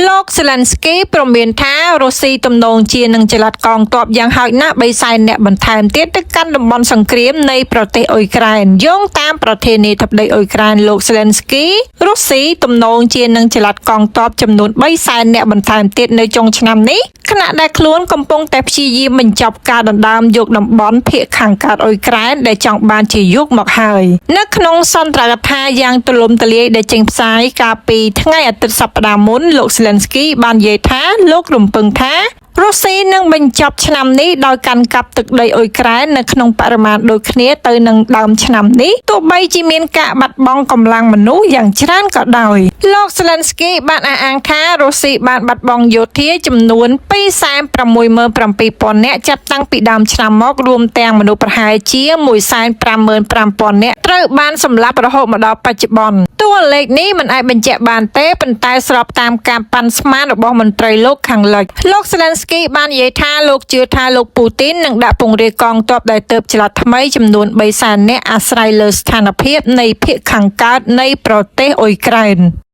លោកសេឡិនស្គីព្រមានថារុស្ស៊ីទំនងជានឹងចល័តកងទ័ពយ៉ាងហោចណាស់3សែននាក់បន្ថែមទៀតទៅកាន់តំបន់សង្គ្រាមនៃប្រទេសអ៊ុយក្រែនយោងតាមប្រធានាធិបតីអ៊ុយក្រែនលោកសេឡិនស្គីរុស្ស៊ីទំនងជានឹងចល័តកងទ័ពចំនួន3សែននាក់បន្ថែមទៀតនៅចុងឆ្នាំនេះខណៈដែលខ្លួនកំពុងតែព្យាយាមបញ្ចប់ការដណ្ដើមយកតំបន់ភាគខាងកើតអ៊ុយក្រែនដែលចង់បានជាយុគមកហើយនៅក្នុងសន្ទរកថាយ៉ាងទូលំទូលាយដែលចេញផ្សាយកាលពីថ្ងៃអាទិត្យសប្តាហ៍មុនលោកសេឡិនស្គីបាននិយាយថាលោករំពឹងថារុស្ស៊ីនឹងបញ្ចប់ឆ្នាំនេះដោយកាន់កាប់ទឹកដីអ៊ុយក្រែននៅក្នុងបរិមាណដូចគ្នាទៅនឹងដើមឆ្នាំនេះទោះបីជាមានការបាត់បង់កម្លាំងមនុស្សយ៉ាងច្រើនក៏ដោយលោកសេឡិនស្គីបានអះអាងថារុស្ស៊ីបានបាត់បង់យោធាចំនួន267,000នាក់ចាប់តាំងពីដើមឆ្នាំមករួមទាំងមនុស្សប្រហែលជា155,000នាក់ត្រូវបានសម្លាប់រហូតមកដល់បច្ចុប្បន្នតួលេខនេះមិនអាចបញ្ជាក់បានទេប៉ុន្តែស្របតាមការប៉ាន់ស្មានរបស់មន្ត្រីលោកខាងលិចលោកសេឡិនស្គីបាននិយាយថាលោកជឿថាលោកពូទីននឹងដាក់ពង្រាយកងទ័ពដែលទើបចល័តថ្មីចំនួន3សែននាក់អាស្រ័យលើស្ថានភាពនៃភាគខាងកើតនៃប្រទេសអ៊ុយក្រែន។